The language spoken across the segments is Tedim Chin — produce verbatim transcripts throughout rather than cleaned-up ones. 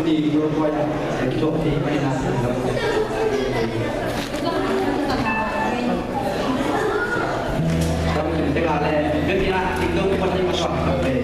Ni Uruguay ah, eh, kituak thei mai na. Tam kim teka le, bia kina, ting dong kipan ni masuak. Eh.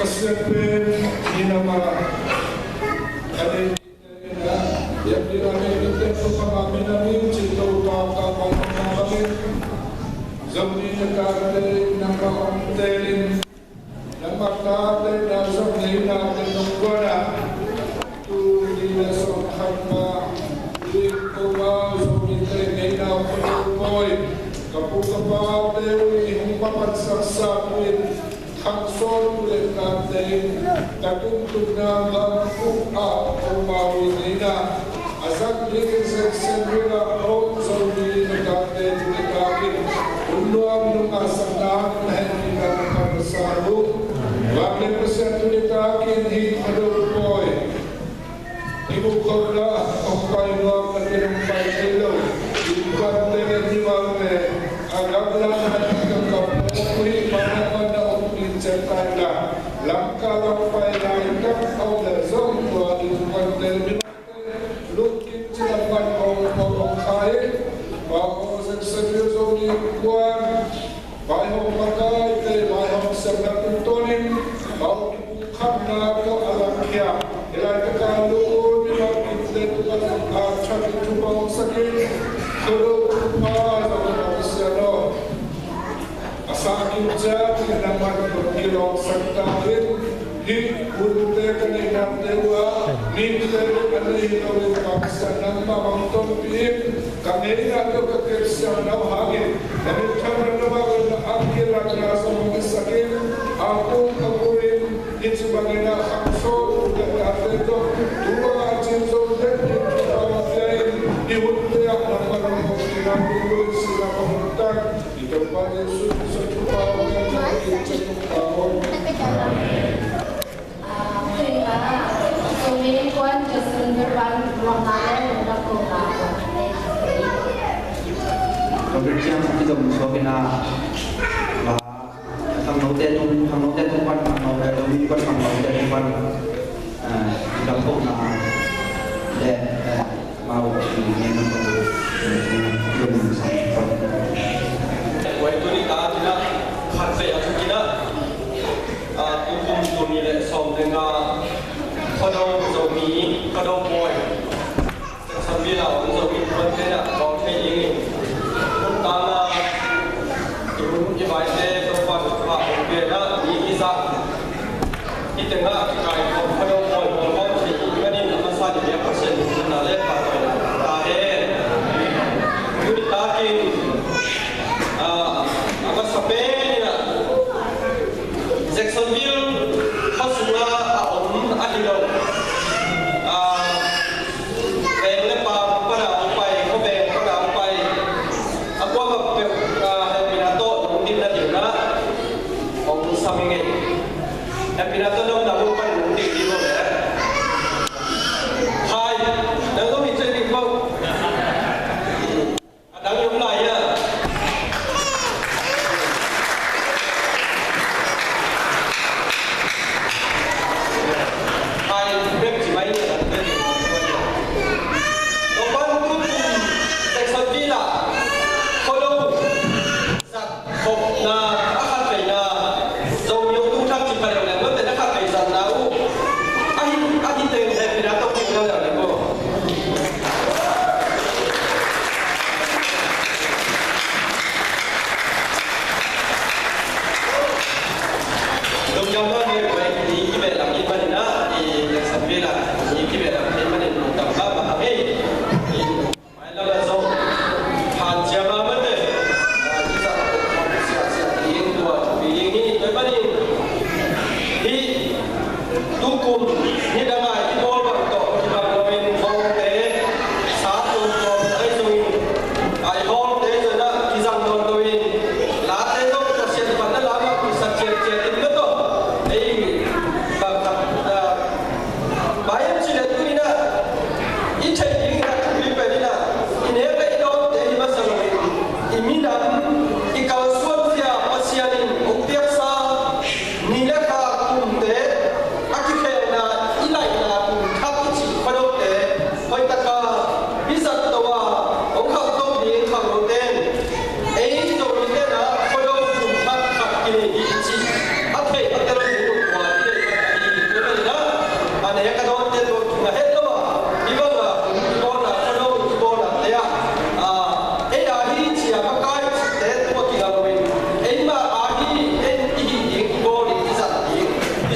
Pasian pen minam a, a nei mite in ah, biakinn a nei mite in Topa minam in, cih Topa ka pang na bangin, Zomi na tate in nangmah hong teelin, nangmah tate na zong neihna pen nong guan a, tu ni le sawm khat ma in ko ma Zomite neihna hong ko pawi, ka pu ka pate uh i hong mapansaksa uh in, khangsawn tu le tate in ka tumtumna bang uh ah ko ma uh neihna a zang dingin Jacksonville ah hong Zomi na tate tu le takin hun nuam nong ngahsakna hong na hehpihna ka pangsa uh. Vanglian Pasian tu le takin hih Khuado pawi i mukhawmna hong pai nuam na ken hong pai thei lo innkuante le mimangte a gamla na i ka kap uh hih manna manna hong pi ciat ta in la, Lamka lam pai lai tak a om le zong tua innkuante le mimangte lungkim cih lam man hong hong hong khai. Tua hong Jacksonville Zong innkuan vaihawm makaite, vaihawm siamna tungtawnin, bang kipumkhatna tawh a langkhia, hih laitak a lungdam innkuante tungah zong a ṭhat in thupha hong sak in, Khuado thupha zong hong sia law. A sa kim ciat in nangman hong kilawmsak ta in, hih hunte ka neihnate uh ah, mite a nei hi loin Pasian nangmah hong tonpih in, ka ngeina tawh ka kepsiamna uh hangin na minthanna na bawlna a kilatna zong hong hisak in, a kung a kurin hih ci bangin a khangsawn tu le tate tawh tu bang a cin zo den in thupha hong pia in, hih hunte ah nangmah hong tonpihna tu in sila hong tak. I Topa Jesuh Khrist thupha hong pia in, hong tonpih thupha hong. Amen. Tua ciang i dong suak in a, khangnote tung, khangnote tung pan, khangnote tung pan, khangnote tung pan, ah, i dam pokna le, ah, mau i ngen na pan, i ngen na pan. Tua i tuni ta tina khat ve a thukina, ah, tukum tuni le sawm le nga Khuado Zomi, Khuado pawi Jacksonville a om Zomi innkuante in a bawl thei dingin hun tangah i hun i vaite Topa thupha hong pia in a, mi kizah hih tengah kikaikhawm Khuado pawi bawl bawl thei ding manin a masa in biak Pasian minthanna le pahtawina ta hen. Tuni takin, ah, a masa pen in a Jacksonville khua sungah a om ahi lo, ah, veng le paam pana hong pai, khuaveng pana hong pai, a kuamah peuh, ah, hehpihna tawh nong ding nadingin ah hong sam ing ei. Hehpihna tawh nong ding uh pan nong ding ding lo le. Hai, nang zong hi cih ding bang. A dang i om lai a. Ai, bek ci mai ni a dang bek. Topan tu kum Jacksonville ah Khuado zat khopna a khat veina Zomi hong tung thak ci pha leu leng, mate na khat vei zatna uh. A hi, a hi teng hehpihna tawh kik na leu leng maw. Lungdam mahmah, i kibehlap i hih manin ah, i Jacksonville ah i kibehlap i hih manin lungdam mahmah hang ei. Mailam ah zong hanciam a mate, ah, i zat siasia ding, tua thupi ding hi. Tua ahih manin hih tukum nidang a i bawl bang tawh kibang loin hawlte sa tuamtuam ahi zongin, a, i hawlte zong ah kizang nawn loin late zong Pasian panna lam ah kisa ciatciat in mate, ei bang khat, ah, bang hiam cih leh tuni-in ah i theih ding in ah thupi pen in ah i nek le i dawnte hi masa loin i minam, i kalsuanpih Pasian in hong piaksa ni le kha kumte a kikhelna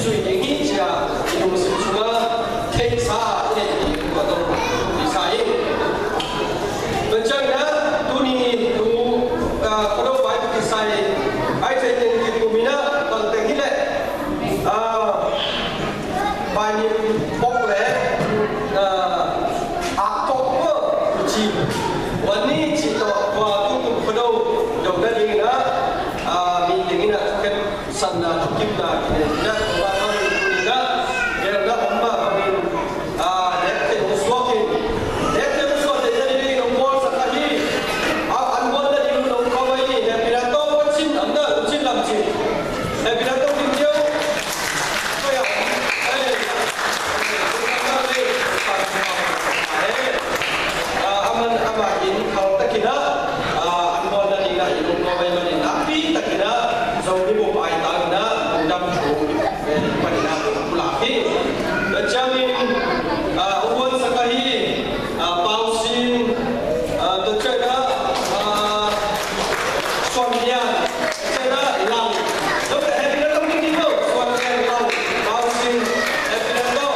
Sui ding hi ci-a i lungsim sungah theihsa i neih ding tua zong i sa hi. Tua ciangin ah tuni tu, ah, Khuado vai kisai ai thei teng kikum in ah bangteng hi leh, ah, vainim bok le, ah, ak bok maw, ci, wan ni ci tawh tua tukum Khuado do nadingin ah, ah, mi teng in ah thukhen sanna thukimna kinei in ah, tua bang in tuni in ah, gelna om mah bangin, ah, nek thei hong suak in, nek thei hong suak theihna dingin hong bawlsak ahi. Ah, an bawlna ding hong ko ahi. Hehpihna tawh va cin, amna hong cin lam cin. Hehpihna tawh cin cio. Ah, aman ama in khal takin ah, ah, an bawlna ding ah in hong ko ahi manin nakpi takin ah Zomi bup ai tangin ah lungdam thu panin ah pulak hi. Tua ciangin, ah, hong huansak ahi, ah, Pau Sin, ah, tua ciangin ah, ah, Suan Lian, tua ciangin ah Lang. Tua ciangin ah Suan Lian, Lang, Pau Sin, tua ciangin ah,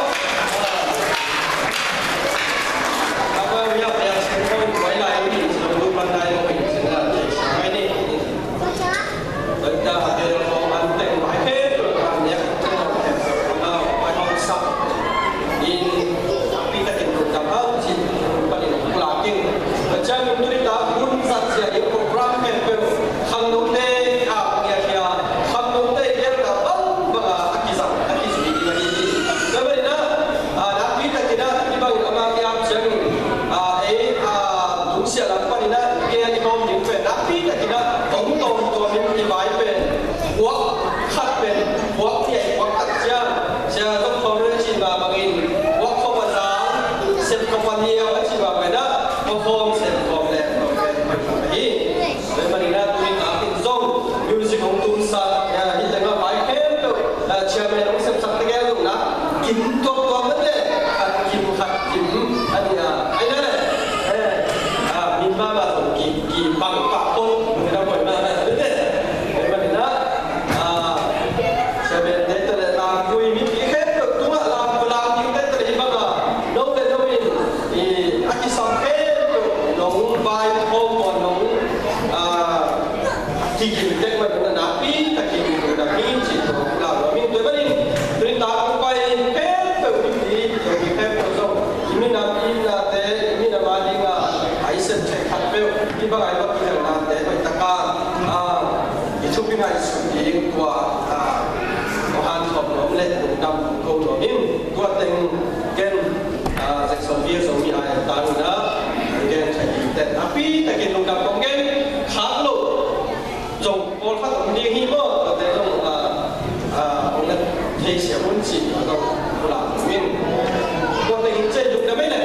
ah, Lungsiat lam panin ah i gen i bawm ding pen nakpi takin ah hong tawm tuamin i vai pen puak khat pen puak piai puak khat ciang sia zong khawm le cin ba bangin puak khawm a zang sep khawm a liau a cin ba pen ah khawm sep khawm le khawm pen pai khawm hi. Tua manin ah tuni takin zong music hong tumsak, ah, hi tengah vai khempeuh, ah, chairman hong sepsak tegel zong na kim tuaktuak mate, khat kim khat kim a ni a ai na le, eh, ah, min mama zong ki, ki bang pak pong, min a poi mama zong te. Tua manin ah, ah, chairman te te le lam kui mi pi khempeuh tungah lam, lam kim te te le hi bang a, no le no in, i, a kisam khempeuh nong vai khawm maw nong, ah, kigim tek man na nakpi takin na hi ci tawh lau lo min tua manin tuni tak pai khempeuh hi ti tawh hi khempeuh zong i minam i nate i minam a dinga ai sem thei khat peuh i bang ai bak i hel nate pai taka, ah, i thupi ngaihsut ding tua, ah, ko han thawm lo le lungdam ko lo min tua teng ken, ah, Zek Sawm Vial Zomi ai tangin ah gen thei ding te nakpi takin lungdam kong gen khak lo. Zong pawlkhat om ding hi maw? Tuate zong, ah, ah, hong na thei sia hun ci, ah, zong pulak min. Tuate in cei luk na mei le.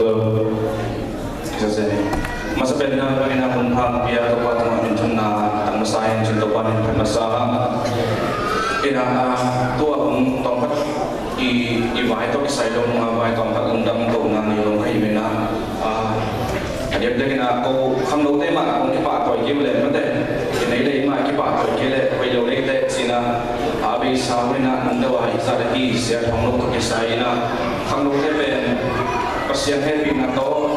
Hello. Masa pen na, ina hun pha pia Topa tungah min thumna tang masa in cin Topa min thang masa. Ina, ah, tua hong tawm khat i, i vai tawh kisai lo nunga vai tawm khat lungdam ko na ni lo ka hi mena. Ah, a diak diak ina ko khangnote mah kong kipah tawi kei le mate. I nei le i mah kipah tawi kei le koi lo le te cina. A bei sa ina nung deuh a i za le i sia thong lo tawh kisai ina. Khangnote pen Pasian hehpihna tawh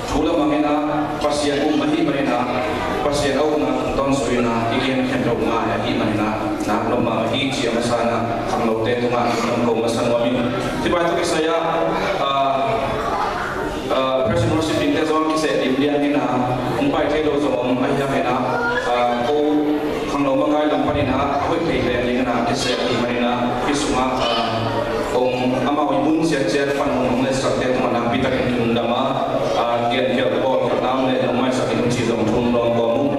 thu lamang ina, Pasian um ahih man ina, Pasian a upna tungtawn zui ina, i gen khen lo ngai ahih man ina, nak nop mah ahi ci a masa ina, khangnote tungah nong ko masa nuam in. Hih bai tawh kisai ah, ah, ah, praise and worship team te zong kiseh dim liang ina, hong pai thei lo zong om ahi hang ina, ah, ko khangno makai lam pan ina, a hoih thei pen ding ina, kiseh dim man ina, hih sungah, ah, kong amau i mun ciatciat pan hong hong letsakte tungah nakpi takin kilungdam a, a, kian kial pawl khat nam le nong maisak in ci zong thum lawng kawm ung.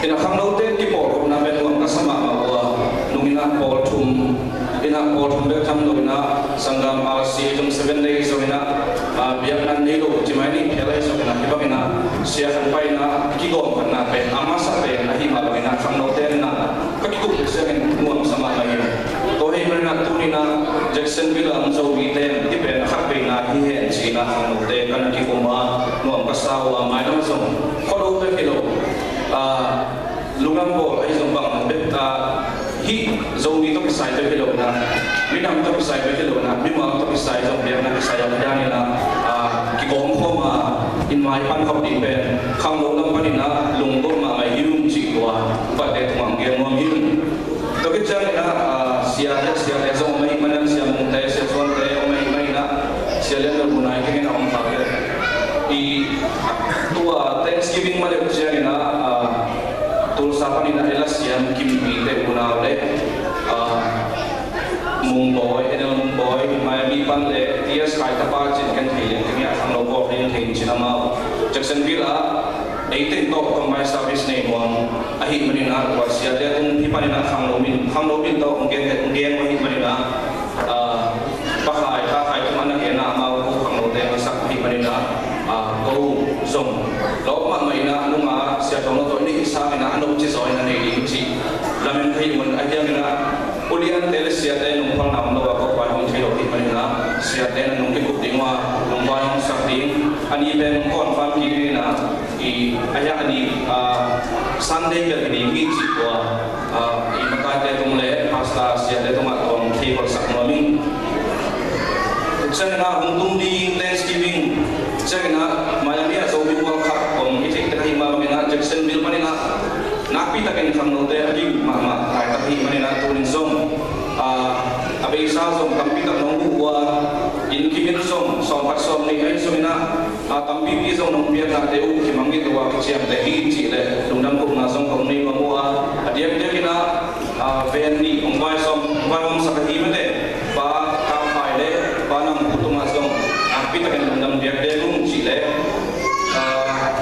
Ina khangnote kipawlkhopna pen nuam ka sa mahmah ua, nung ina pawl thum, ina pawl thum bek tham lo ina sanggam R C zong Seven Day zong ina, a, biakna nei lo ci mai ni phial ahi zong ina hih bang ina sia khan pai ina kigawm khatna pen a masa pen ahi mah bang ina khangnote ina ka kikup siangin nuam sa mahmah hi. Tua hi man ina tuni ina Jacksonville a om Zomite in hih pen a khat veina hi hen ci-in ah khangnote ka na kikum a, nuam ka sa uh a, mailam zong khuado bek hi lo, ah, lungdam bawl ahi zong bang bek, ah, hih Zomi tawh kisai bek hi lo in ah, minam tawh kisai bek hi lo in ah, mimal tawh kisai zong biakna kisai a, a danin ah, ah, kigawm khawm a, in mai pan khawm ding pen khangno lam panin ah lunggulh mahmah hi ung cih tua upate tungah gen nuam hi ung. Tua khit ciangin ah, ah, siate, siate zong om ahih manin, Sia Mungte, Sia Suante om ahih manin ah, Sia Lian Mel Bunai kengin a om kha ve. I tua Thanksgiving mah le uh ciangin ah, ah, Tulsa panin ah ei la siam Kimpite unau le, ah, Mungbawi, Enel Mungbawi, Miami pan le T S Khai tapa cin ken thei leng kengin a khangno kawk ding thei cin amau Jacksonville ah ei teng tawh combine service nei nuam ahih manin ah, tua siate tung hih panin ah khangno min, khangno min tawh hong gen, hong gen uh ahih manin ah, ah, Pa Khai, Pa Khai tung a na gen ah amau ko khangnote hong sak ahih manin ah, ah, ko zong lawp mahmah in ah nung a Sia Tawng Lo tawh i neih sangin ah a nop ci zaw in a nei ding cih lamen thei un, a hiangin ah uliante le siate nungphalna om lo a ko pai hong thei lo ahih manin ah siate na nung kikup ding uh a, nungvai hong sak ding, a ni pen nung confirm kik ding in ah, i, a hiang a ni, ah, Sunday bel hi ding hi cih tua, ah, i makaite tung le pastor siate tungah tua hong thei holsak nuam ing. Ciangin ah hong tung ding Thanksgiving ciangin ah Miami ah Zomi World Cup om i theih tek ahih mah bangin ah Jacksonville panin ah nakpi takin khangnote a ding mahmah laitak ahih manin ah tunin zong, ah, a beisa zong tampi tak nong huh uh a, inn kim in zong sawm khat sawm nih ahi zongin ah, ah, tampipi zong nong piaknate uh kimangngilh uh a kiciamteh hi cih leh lungdam khupna zong kong nei nuam uh a, a diakdiakin ah, ah, van nih hong vai sawm, hong vai hong sak ahi mate, Pa Kap Khai le Pa Nang Pu tungah zong nakpi takin lungdam diakdiak ung cih leh, ah,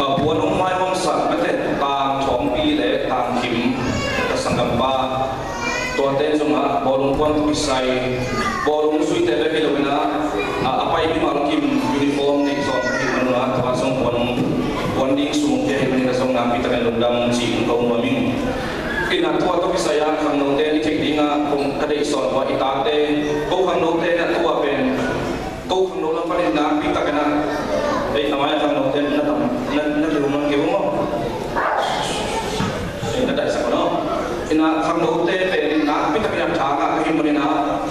a puan hong maihawmsak mate, Tang Thawngpi le Tang Kim, ka sanggampa. Tuate zong ah bawlung puan tawh kisai, bawlung suite bek hi lo in ah, a, a pai mimal kim uniform neih zawh ahih manin ah, tua zong puan, puan ding sum hong pia ahih manin ah zong nakpi takin lungdam ci-in ko nuam ing. In ah tua tawh kisai ah khangnote i theih ding ah kong ka deih sawn uh a, i tate, ko khangnote in ah tua pen ko khangno lam panin nakpi takin ah, ei, a mai-ah khangnote na tam, na, na kihum, na kihum maw? Ei, na daisak maw? In ah khangnote pen nakpi takin ah thangah ka hi manin ah,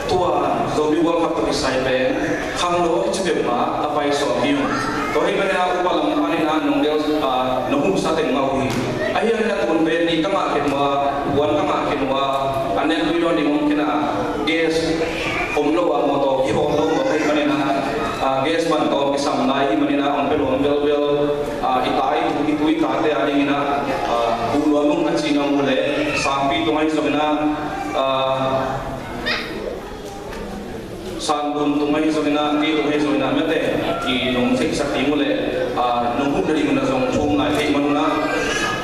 tua Zomi World Cup tawh kisai pen khangno i ci peuhmah a pai sawn hi ung. Tua ahih manin ah upa lam panin ah nong del, ah, nong humsa teng mah uh hi. A hiangin ah tun pen ni ka ngah khin uh a, puan ka ngah khin uh a, a nek tui dawn ding om khin a, gas om lo a, mawtaw kihawm lo mawk ahih manin ah, ah, gas ban tawm kisam lai ahih manin ah hong pia nuam velvel, ah, i ta, i tu, i tu i tate a dingin ah, ah, huh nuam ung a cihna uh leh, sangpi tung ahi zongin ah, ah, sang dum tung ahi zongin ah, kei tung ahi zongin ah, mate, i nong theihsak ding uh leh, ah, nong huh nading uh na zong thum lai thei man un ah,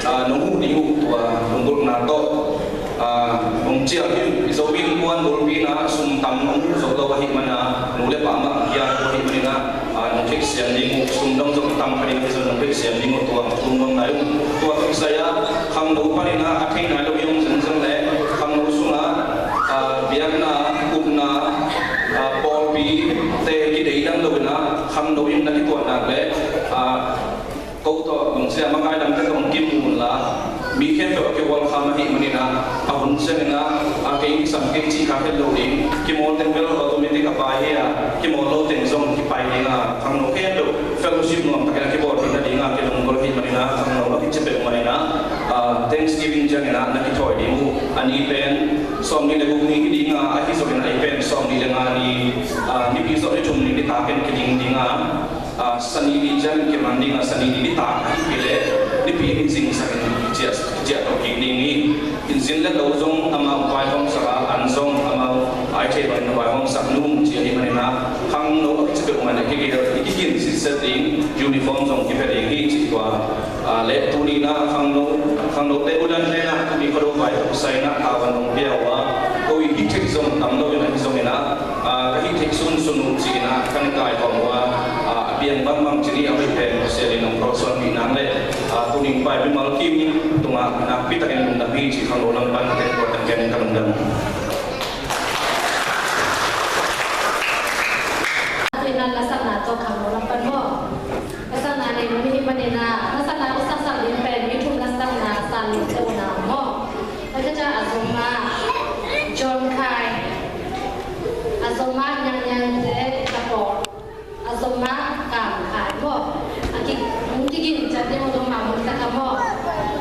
ah, nong huh ding uh tua lunggulhna tawh, ah, hong ciah hi. I Zomi innkuan bulpi in ah sum tam hong huh zo lo ahih man a, nu le pa mah kiang uh ahih manin ah, ah, nong theihsiam ding uh, sum dong zong tam kha ding ahi zong nong theihsiam ding uh, tua hong thum nuam lai ung. Tua tawh kisai ah khangno panin ah a thei nai lo hi hong zenzen leh khangno sungah, ah, biakna, upna, ah, pawlpite kideidam lo in ah khangno in na kituah nak leh, ah, ko tawh lungsia makai dangte tawh hong kimu un la, mi khempeuh a kihual kham ahih manin ah, a hun ciangin ah, a kei kisam kei cih kha het lo ding, kimawl teng bel automatic a pai hi a, kimawl lo teng zong kipai ding a, khangno khempeuh fellowship nuam takin a kibawl theih nading a kilunggulh ahih manin ah, khangno a kici peuhmah in ah, ah, Thanksgiving ciangin ah na kithawi ding uh, a ni pen sawmnih le guk ni hi ding a, ahi zongin ah ei pen sawmnih le nga ni, ah, nipi zawh ni thum ni nitak in kiding ding a, ah, Sani ni ciang kiman ding a, Sani ni nitak ahih kei leh nipi in zingsak in ciah, ciah tawh kik ding hi. In zin le lo zong amau vaihawmsak a, an zong amau a i theih bangin vaihawmsak nung ci ahih manin ah, khangno a kici peuhmah in ah kigel, i kigin sitset ding, uniform zong kipia ding hi cih tua. Ah, le tuni in ah khangno, khangnote uliante in ah tuni khuado vai tawh kisai in ah tavuan hong pia uh a, ko i hih theih zong tam lo in ahi zongin ah, ah, ka hih theih sunsun uh ci-in ah ka na kaihawm uh a, ah, a piang bangbang ci ni a hoih pen Pasian in hong kalsuanpih nang leh, ah, tuni hong pai Mimal kim tungah nakpi takin lungdam hi cih khangno lam pan teng tua teng ken ka lungdam. Tuinan lasakna tawh khangno lam pan maw? Lasakna nei nung hi maninah lasakna ka saksak ding pen mi thum lasakna San Luk Te Unau maw? Tua ciang a zom ah John Khai, a zom ah Nyan Nyan Te Ka Pawl, a zom ah Kam Khai maw? A ki, hong kigin ciat ding uh dong mah mun taka maw?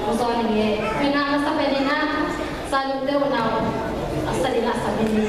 Hong zawn ing e. Tuinah masa peninah San Luk Te Unau a sa dingah sa min ni.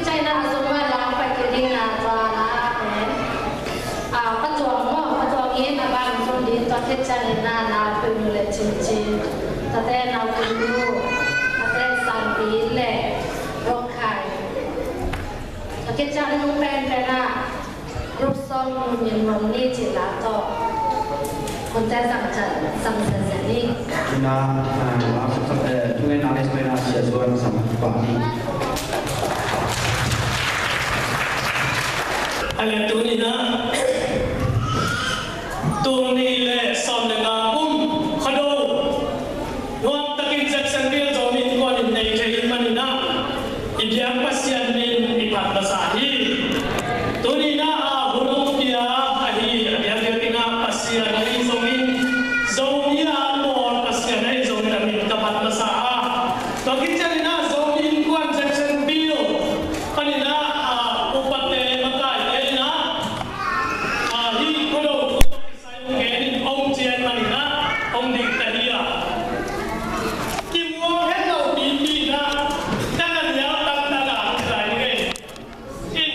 China a sungah lam pai kik ding na tua na pen, a, patuang maw, patuang in a bang zong ding tua khit ciangin na na pui nu le cin cin, tate nau pui nu, tate sangpi le rong khai. Tua khit ciang nung pen pen a group song min mong ni ci la tawh. Hun te zang chan, zang zan zan ni. Tuna, ah, ah, eh, tungai na les mai na sia zuan sam pa ni. Ale tuni na, tung ni le sawm le nga kum, Khuado nuam takin Jacksonville Zomi Innkuan in nei thei in manin ah, i biak Pasian min i phat masa hi. Tuni na a hun hong pia ahi, a biak biak in ah Pasian ahi zongin, Zomi a bawl Pasian ahi zongin a min ka phat masa a. Tua khit ciangin ah Zomi Innkuan Jacksonville panin ah, a, upate makaite in ah, a, hih Khuado Sai hong gen in hong cian manin ah hong dik ta hi a. Kimuang het lo pipi in ah ka na nial taktak a hong ci lai ning ei. In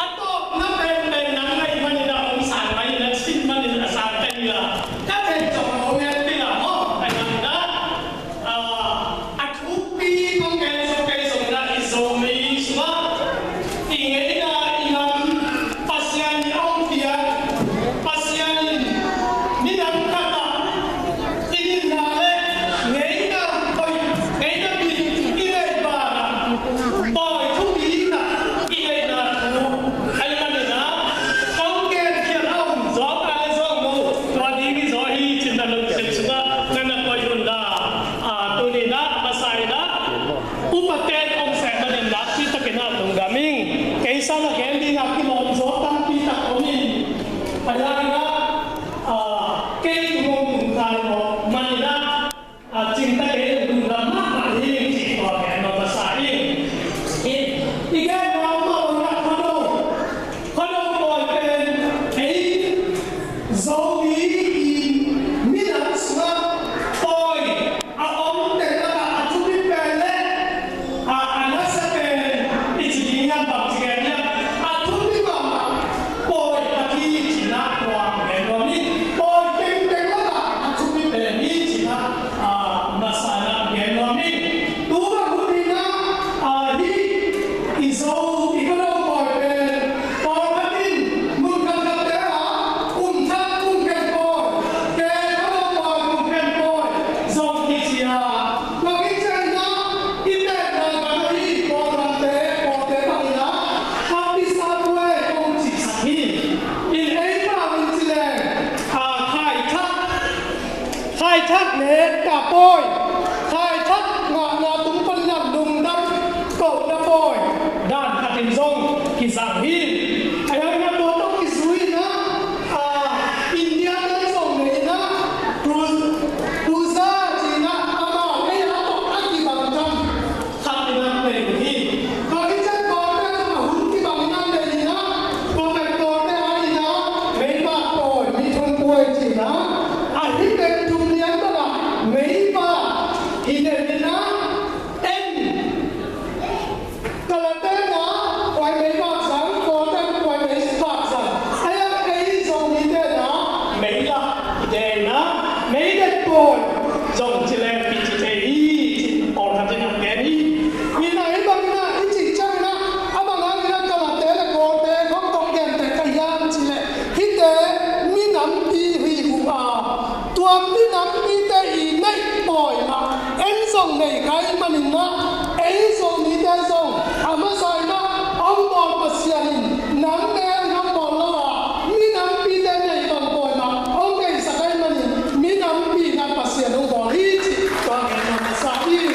a tawpna penpen nang ngaih manin ah hong sang mai in ah cin manin a sang ka hi a. Ka theih zong hong het pil a maw, a nang in ah. A, a thupi kong gen suk kei zong in ah i Zomi sungah i ngeina i ngam Pasian in a hong piak, Pasian in minam khat ah i dinna le ngeina hoih, ngeina bil i neih banah pawi thupi in ah i neihna thu ahih manin ah kong genkhiat a om zawk a le zawk lo tua ding hi zaw hi cin na lungsim sungah na na koih un la. A, tuni na masa in ah upaten hong seh manin nakpi takin ah lungdam ing. Kei sang a gen ding a kilawm zaw tampi tak om in, a, lai in ah, a, kei tung hong tung khai maw manin ah, a, cing ta kei lungdam mahmah hi cih tua gen lo masa ing. I, i gen lo mah lo in ah Khuado, Khuado pawi pen ei Zomi i minam sungah pawi a om teng lakah a thupi pen le, a, a nasia pen i ci ding hiam, bang ci gen hiam? A thupi mahmah pawi khat hi ci-in ah tua gen nuam hi. Pawi tengteng lakah a thupi pen hi ci-in ah, a, masa in ah gen nuam hi. Tu bang hun in ah, a, hih i Zo, i Khuado pawi pen pawlkhat in mun khatkhatte ah um thak, um khen pawi, ke Khuado pawi, um khen pawi zong kici a. Tua khit ciangin ah i teenna gam ahi pawlkhatte, pawlte bangin ah Happy Sabbath kong cisak hi. In ei pau in ci leng, a, khai thak, khai thak nek ka pawi, khai thak ngahna tung panin ah lungdam kohna pawi dan khat in zong kizang hi. Ahi hangin ah tua tawh kizui in ah, a, India te zong nei in ah, Pu-, Puja ci-in ah amau ei a tawh a kibang tam khat in ah nei uh hi. Tua khit ciang Kawlte zong a hun kibang in ah nei in ah, tua pen Kawlte a ding ah meivak pawi, mi thum pawi ci-in ah, a hi pen thum lian bang ah meivak hi nei in ah, en, Kalate na, kuai meivak zang, Kawlte kuai meivak zang. Ahi hang ei Zomite na, meilak hi ding in ah, meidet pawi zong ci leng kici thei hi, ci pawlkhat in hong gen hi. Hi na, hih bangin ah i cih ciangin ah, a bang hangin ah Kalate le Kawlte khawng tawh gen tek ka hiam cih leh, hihte minampi hi uh a, tua minampite i neih pawi mah en zong nei kha ahih manin ah, ei Zomite zong a masa in ah hong bawl Pasian in nam mel in hong bawl lo a, minampite neih bang pawi mah hong neihsak ahih manin minampi in ah Pasian hong bawl hi cih tua gen nuam masa ing.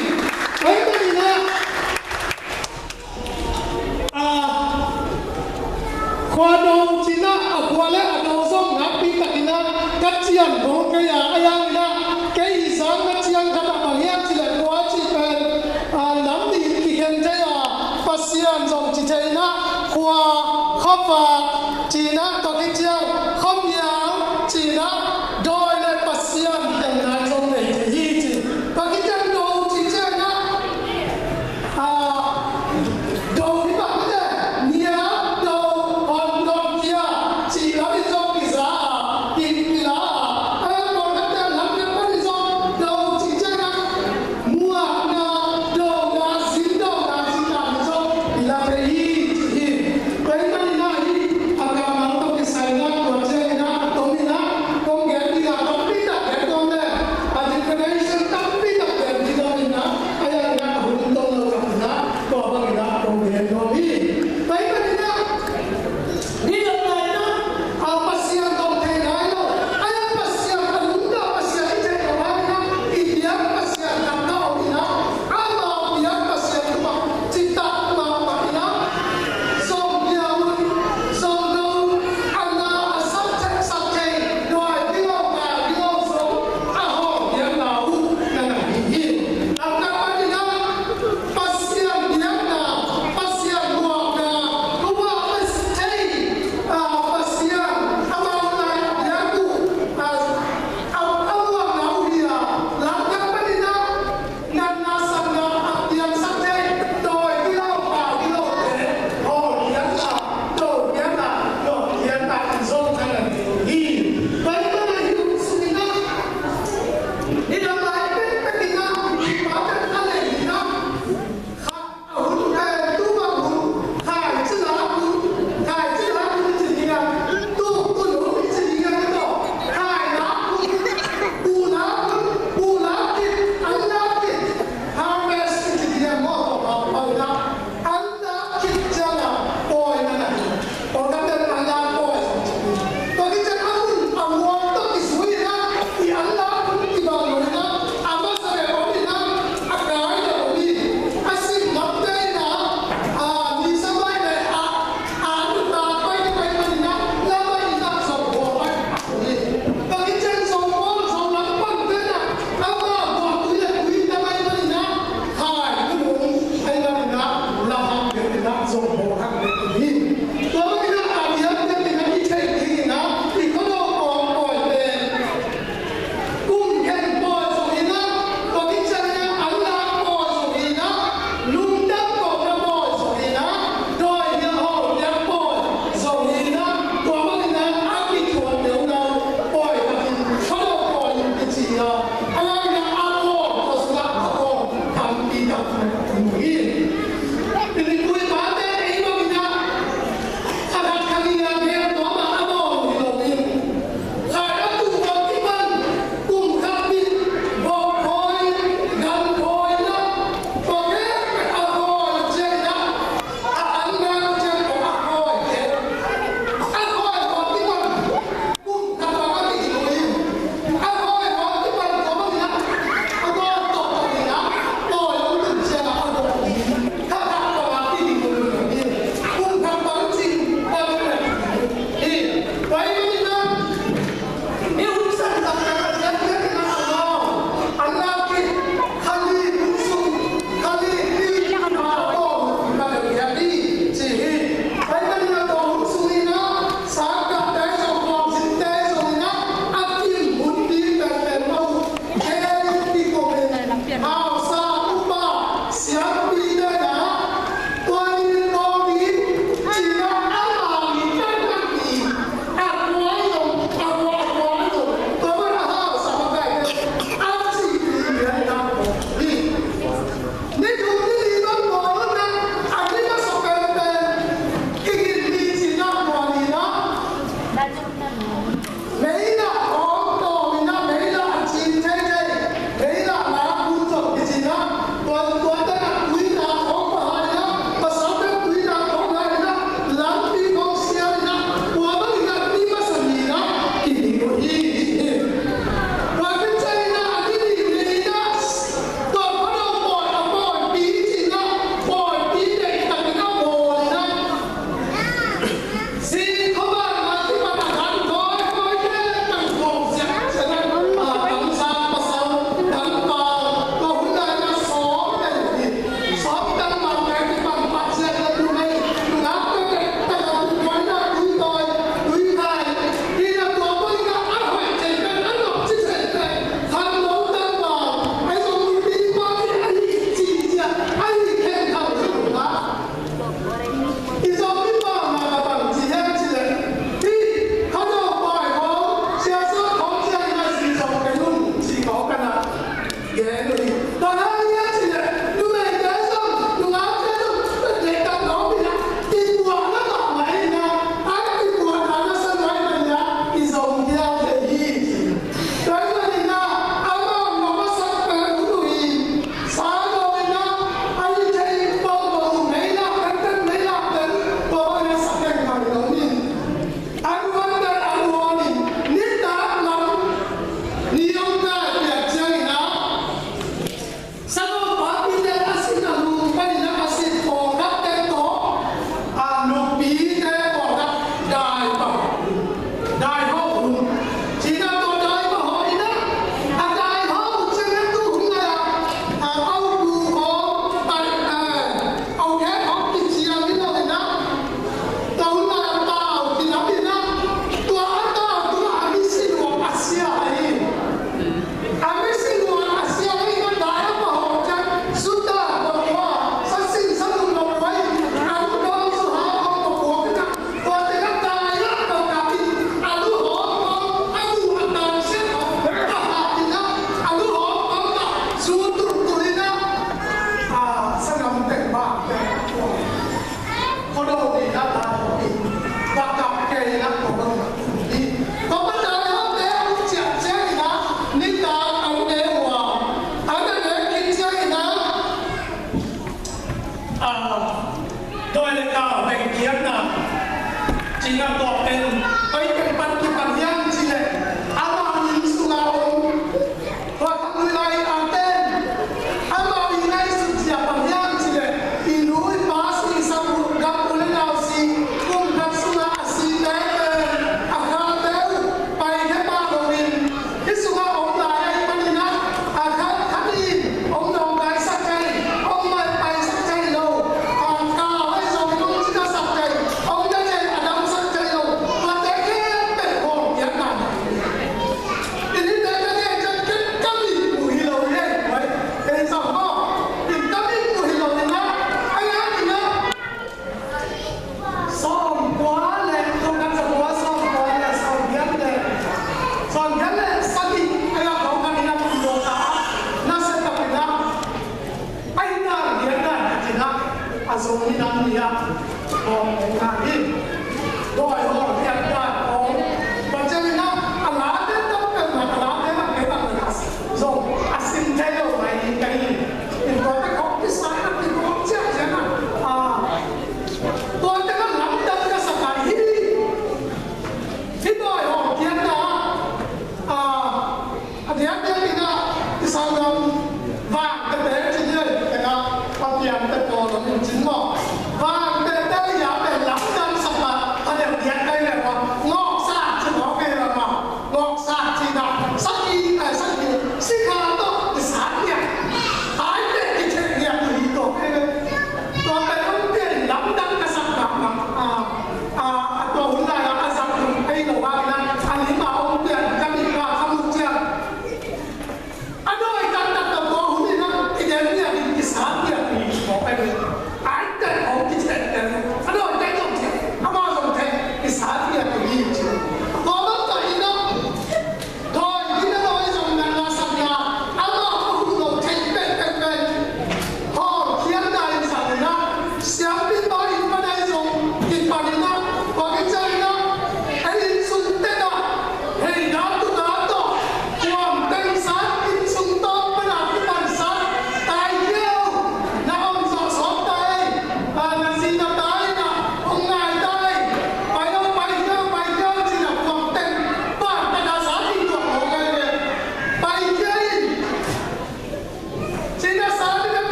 Ahih manin ah, a, khua do ci-in ah, a khua le a do zong nakpi takin ah ka cian kul kei a, ahi hangin ah kei i zang na ciang khat ah bang hiam cih leh khua cih pen, a, nam nih in kikhen thei a, Pasian zong ci thei in ah, khua, khuavak ci-in ah, tua khit ciang khuamial ci-in ah, dawi le Pasian kikhen nai zong nei thei hi ci. Tua khit ciang do ci ciangin ah, a, do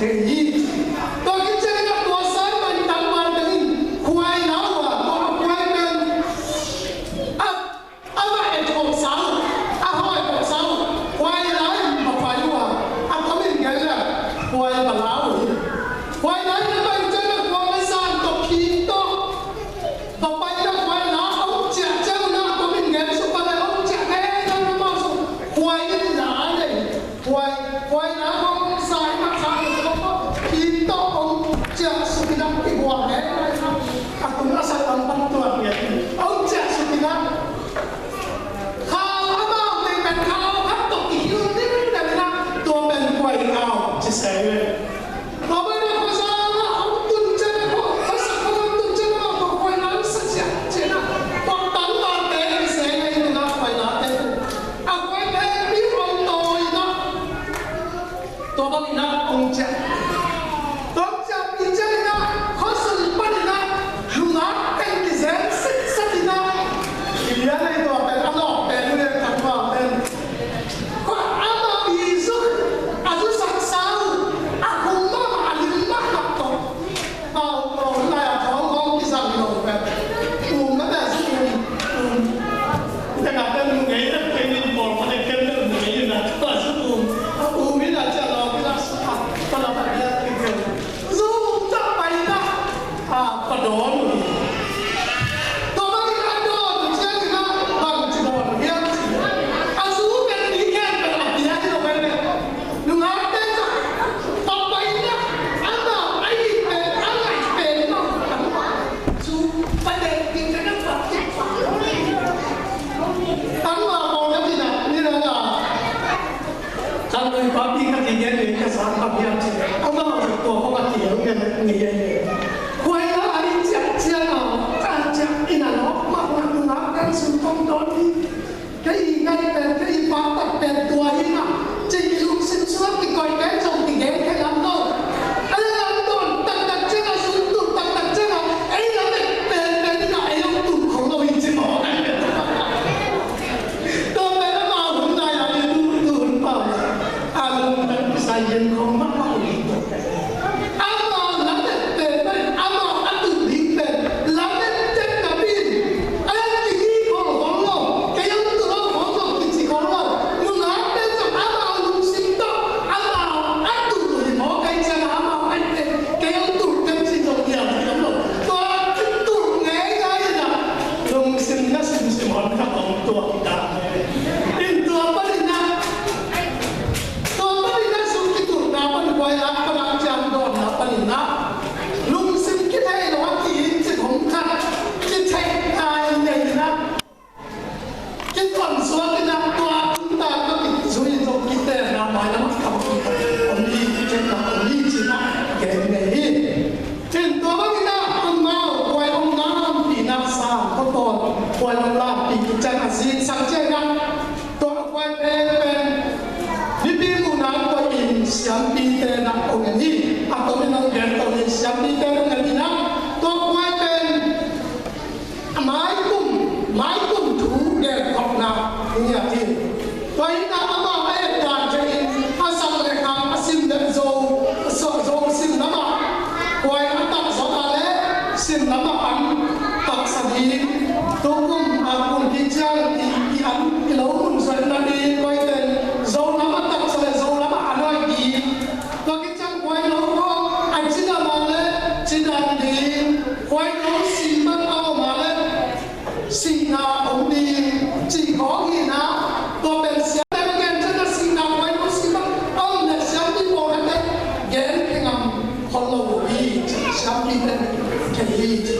Tua khit ciangin ah tua Simon tangval teng in khuai la uh a, tua khuai pen a, amah et khawhsa uh, a hawi khawhsa uh, khuai la in va pai uh a, a tom in gen leh khuai va la uh hi. Khuai la in a pai ciangin ah khuai la san tawh, khim tawh va pai in ah khuai la hong ciah ciangin ah, a tom in gen suk a, leh hong ciah ngei ngei in amah suk khuai in la nei. Khuai, khuai na hong sa in ah, sa in ah, khim tawh hong ciah suk in ah, i buang ngei ngei in ah, a tung a sa lam pan tuan ngei in hong ciah suk in ah, kha amaute pen kha khat tawh kihilh ding ding in ah, tua pen khuai au ci se ve. Tua pen a khuasa ah hong tun ciang, khuasa ah hong tun ciang, amah tua khuai na sa ciah ciah in ah, tua tangvalte kiseng ngei in ah khuai nate, a khuai pen mi hong tawi in ah, tua bangin ah hong ciah. Tua hong ciahpih ciangin ah, khuasung panin ah nungak teng kizen sitset in ah, i bia nei tua pen a nawk pen, nu le tangval pen, khuai amau i zu, a zu saksa uh, a khum mahmah, a lim mahmah tawh. Pau, pau, lai a thawng hong kizang lo pen. Um, mate zu um, um. Tengah pen mu ngei, tengah pen mu ngei, tengah pen mu ngei, na, tua zu um. A um in a ciah lo, kizang sa, pa la pa dia, kizang. Zu um ta pai na, a, pa dawn uh. Tua bangin a dawn uh ciangin ah, bang ci dawn uh hiam cih leh, a zu pen mi khempeuh a pia hi lo pen. Nungakte tawh, tua pai na, amau a it pen, a ngaih pen lo, a zu pai leh, pi pen a pai. Tangval mawh na ci na, ni na na. Khanglui papi ka kigen leh ka sang ka piak cih leh, amau zong tua khong a kigen ngen ngen. Khuai la a i ciah ciah a, ka ciah in a lawk mahmah, nungak kan sung kong dawn hi. Kei i ngaih pen, kei i paktat pen tua hi mah, ci i lungsim sungah kikoih pen zong kigen khe lam lo. A leh lam dawn taktak ciangah, sung tuh taktak ciangah, ei lamet penpen in ah ei hong tuh khong lo hi ci mawk. Tua pen amau hun lai-a i tuh tuh hun pau a, lungtang kisai yen khong mahmah uh hi. Amau lamet penpen, amau a tuh ding pen lamet tek napi in, a leh kici khong khong lo, kei hong tuh lo khong zong kici khong lo. Nungakte zong amau lungsim tawh amau a tuh uh hi mawk ahih ciangin amau ngaih pen kei hong tuh tek ci zong hiam ci khong lo. Tua kituh ngei ngei in ah lungsim na simsim hon khat hong tuak ta. In tua panin ah, tua panin ah sung kituhna pan, khuai la pan a ciang dawnna panin ah, lungsim kithei lo a ki-it cih hong khat, kithei ngai nei in ah, kituan suak in ah, tua tung ta ka kizui zong kitenna mailam a tam khat om hi, kitenna om hi ci-in ah gen ngei hi. In tua bangin ah amau khuai omna lampihna sang khua tawh khuai hong lampih khit ciang a zingsak ciangin ah, tua khuai pen pen mipi muhna koih in siampite na hong en hi. A tomin hong gen to hi, siampite na hong en in ah, tua khuai pen maikum, maikum thu genkhopna hi a hi. Tua hi in ah amah a et dan thei in, a sak le khang, a sim le Zo, Zo, Zo sim lamah khuai a tak zawh a leh sim lamah an taksa ding. Tukum a kum hi ciang i, i an, i lo mun zawhna ding, khuaiten Zo lamah taksa le Zo lamah an hoih ding. Tua khit ciang khuai lo khawng a cidam a leh cidam ding, khuai lo sih bang a om a leh sihna om ding cih khawng hi in ah, tua pen siampite gen ciang a sihna khuai lo sih bang a om leh siampi pawlkhatte gen khe ngam khol lo uh hi, siampite thei hi ci.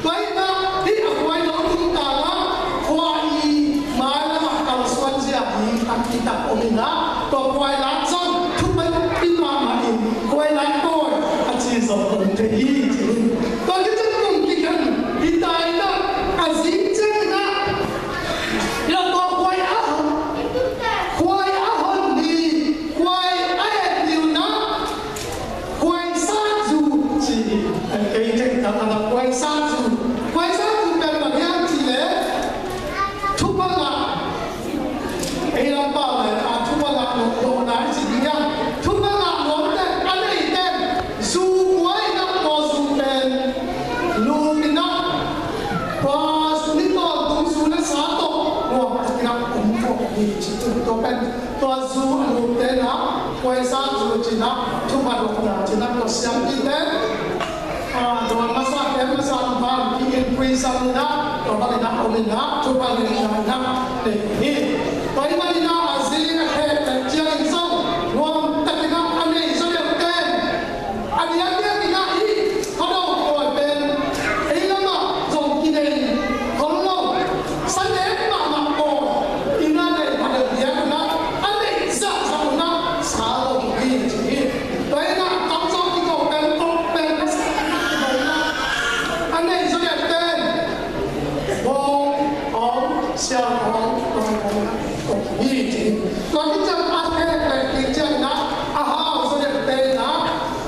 Tua hi in ah, hih a khuai lo tungtang ah khua i mailam ah kalsuan zia ding tampi tak om in ah, tua khuai la zong thupi mahmah in khuai la kawi a ci zong om thei hi ci. Tua khit ciang kum kikhen hi ta in ah, a zing ciangin ah, hi lo tua khuai a, khuai a hon ni, khuai a et ni un ah, khuai sat zu ci hi. Kei tek tak a khuai sat zu, khuai sat zu pen bang hiam cih leh, thupha ngah, ei lam pau leh a thupha ngah lo, lo nai Tua pen tua zu a lupte na, kuaisa zu cina, thupha dawkna cina, tua siampite, a, dawn masa, kem masa, van ki in puisam ina, tua bang ina om ina, thupha neihna ina nei hi. Tua ahih manin a zi a khek le ciangin zong nuam takin a nei zaw leh ten, a diakdiak in ah hih Phadawng pawi pen ei lamah zong kinei khol lo. Sunday mahmah pawi in ah nei phadeuh diak un ah, a neih zahzah un ah sa lo hi ci hi. Tua in ah kamzaw kiko pen kok pen a sa in ah a nei zaw leh ten bawng awng siang awng bawng awng kok hi ci hi. Tua kiciang a khek le kiciang in ah a hau zaw leh ten ah,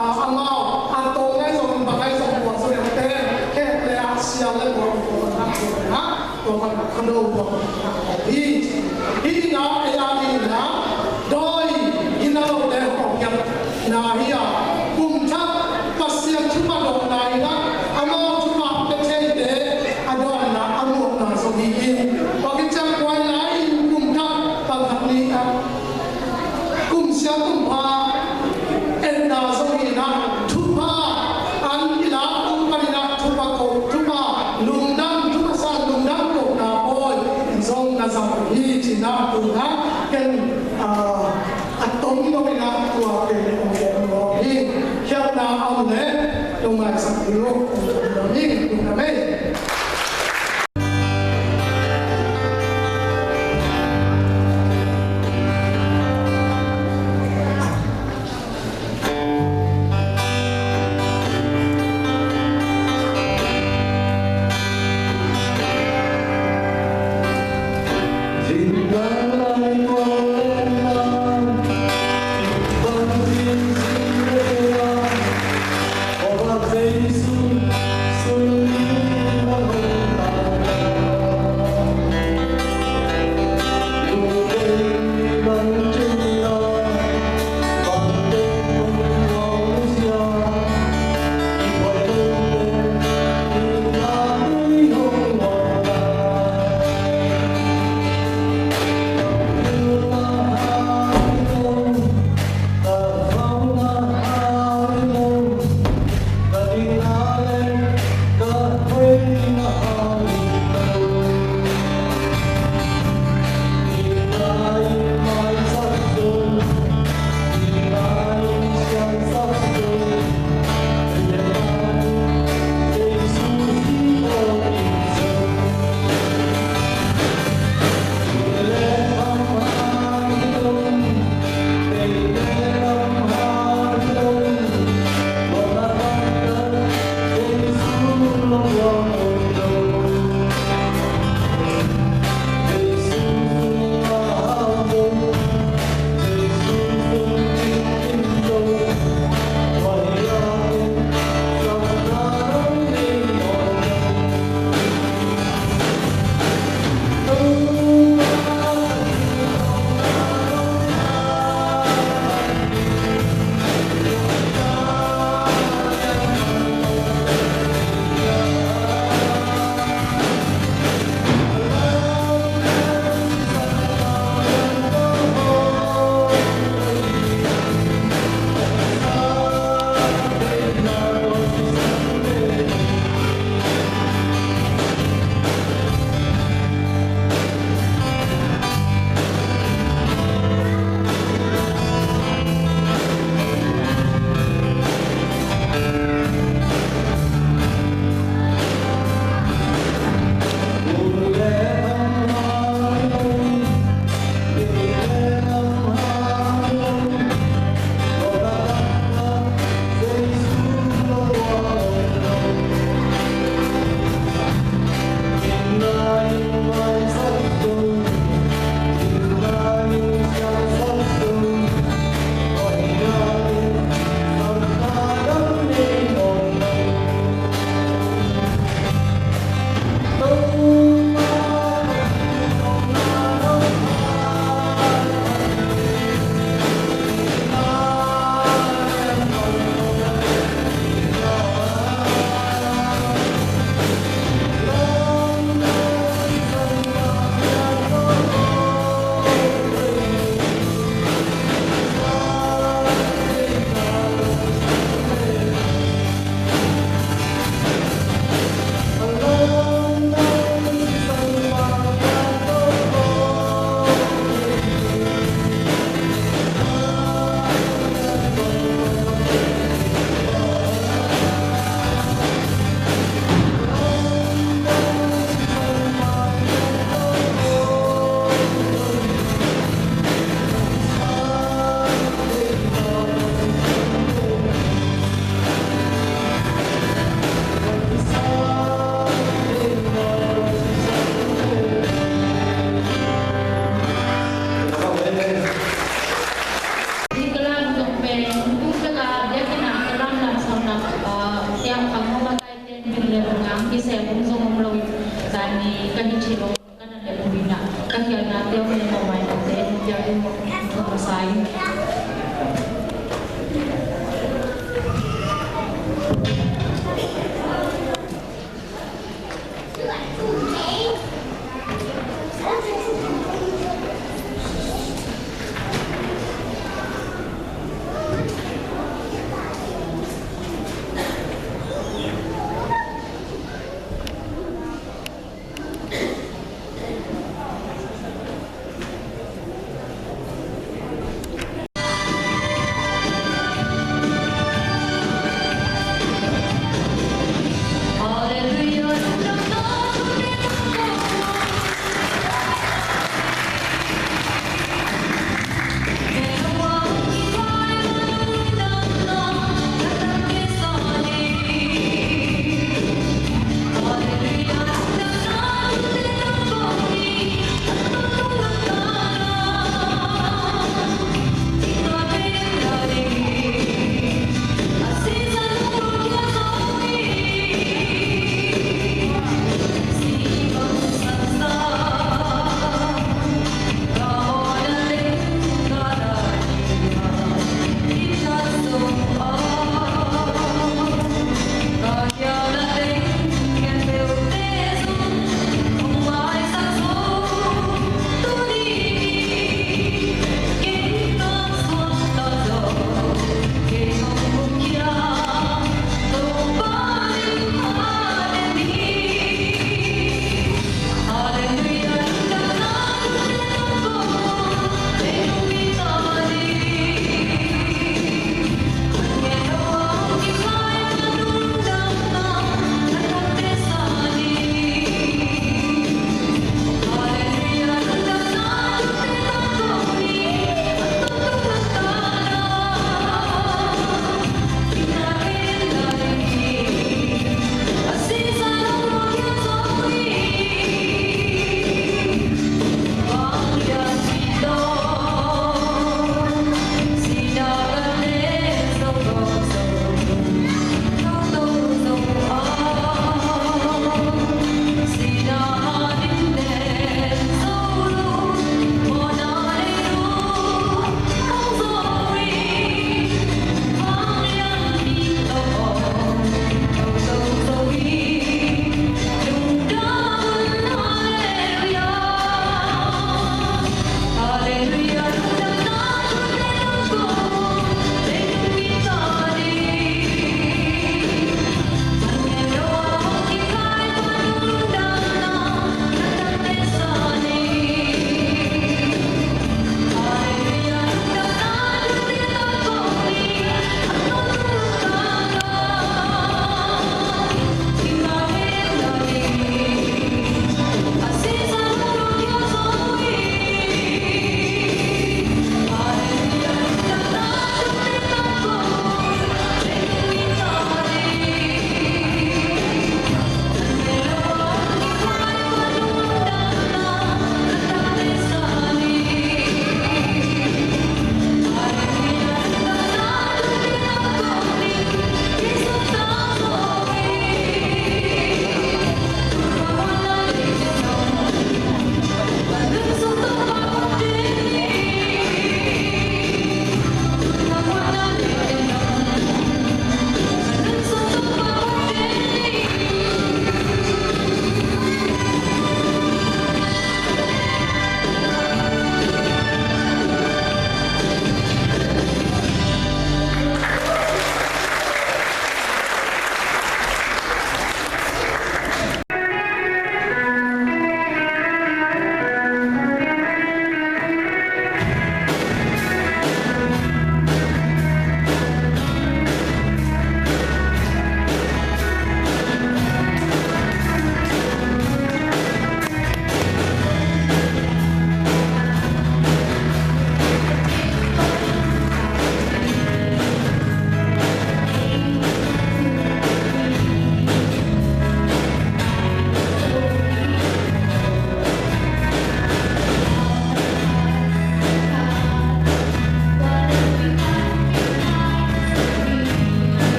a, amau a tawng ngai zong, bang ngai zong, tua zong te, khek le a sial le tua, tua, tua, tua, tua, tua, tua, tua, hi. Hi na, ei a ding na, dawi, hi na lo te, hong kiang na hi a, kum thak, Pasian thupha dawkna hi na, amau thupha pia thei te, a dawnna, a muakna zong hi in. Tua kiciang kuai lai in kum thak, bang thak ni a, kum sia kum pha etna zong hi na, thupha an i lak tung panin ah thupha ko, thupha lungdam, thupha san lungdam kohna pawi zong na zang hi ci na, tu na ken, ah, a tom dongin ah tua pen ong gen nuam hi. Khialhna a om leh lungngai sak ding uh ong gen nuam hi. Lungdam ei.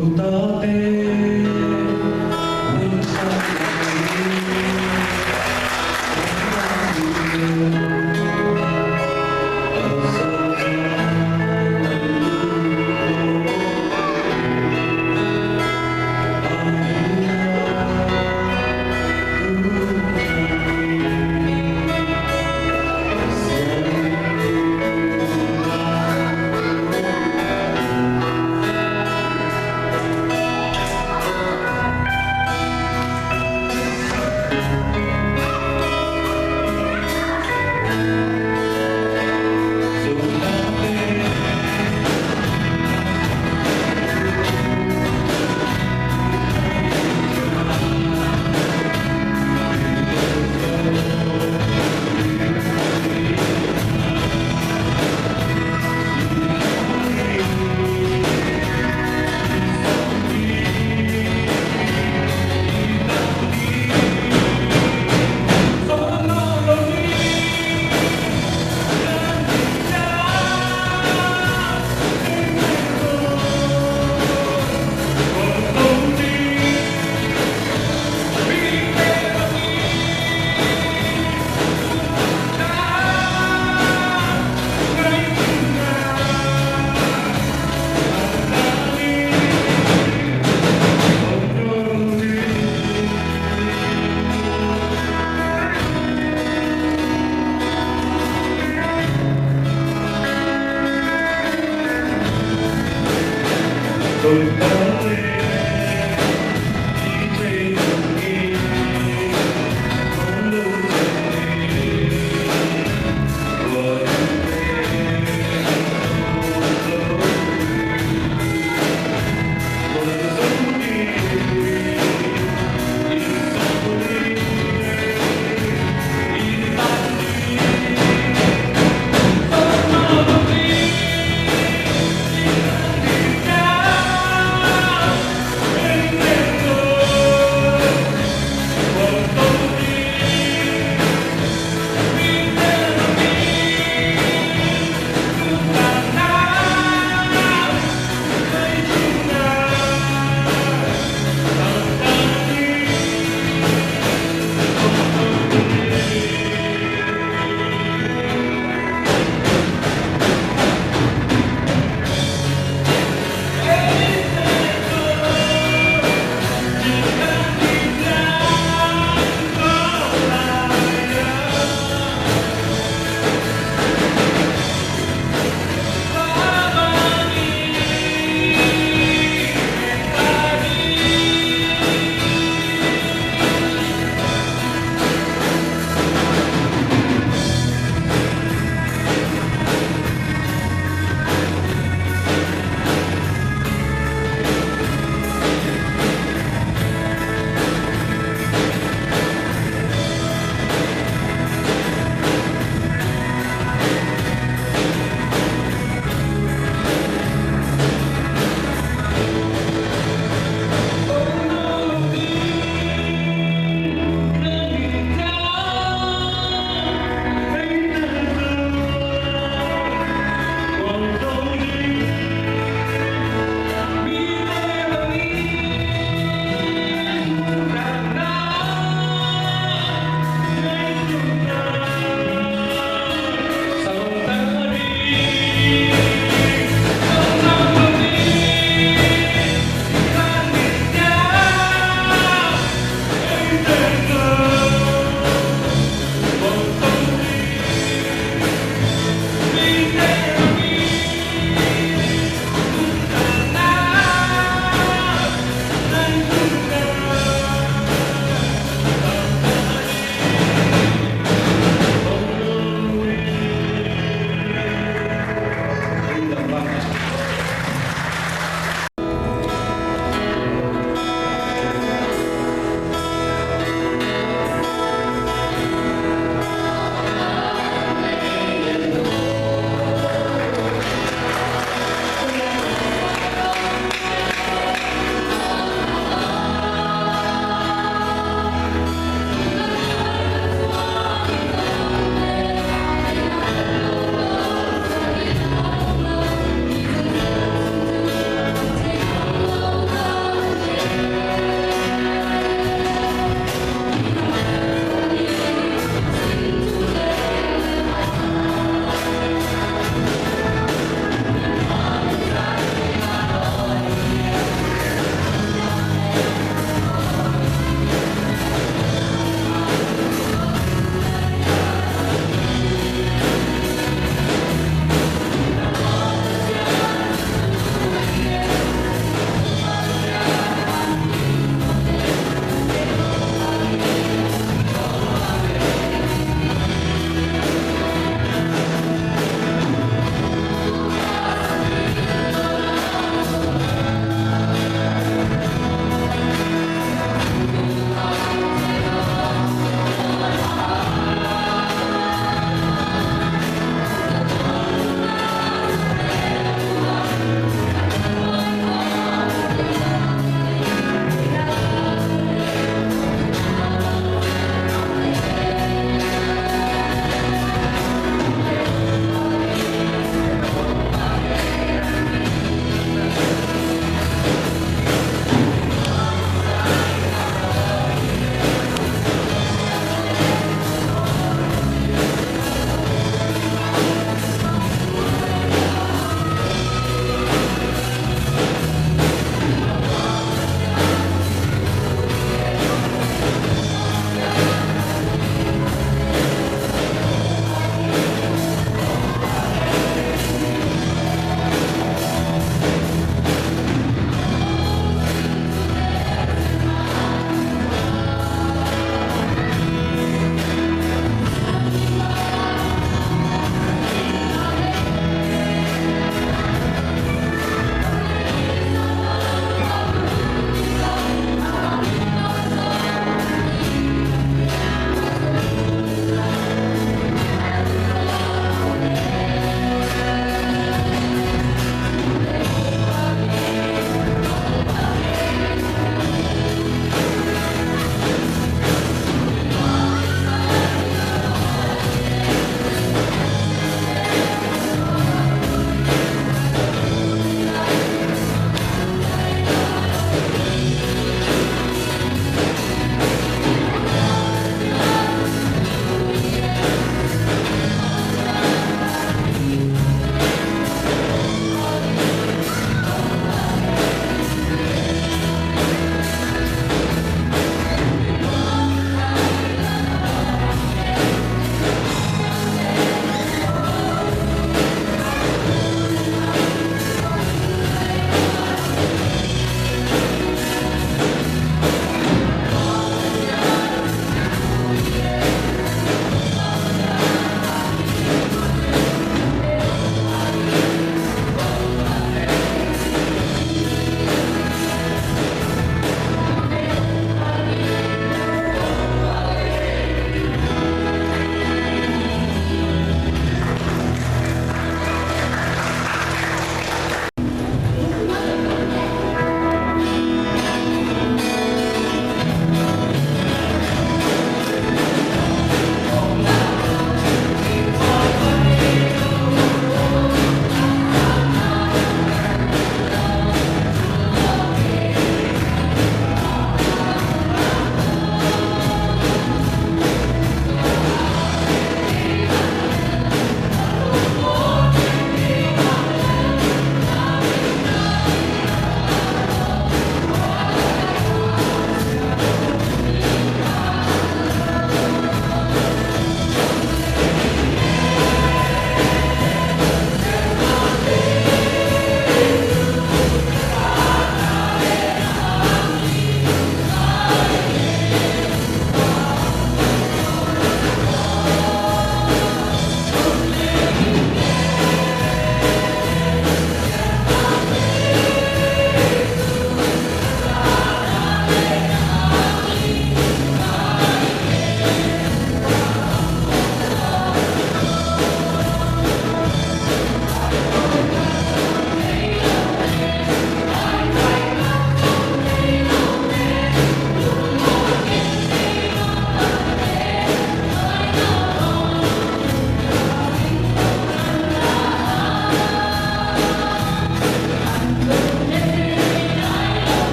Tony Tony.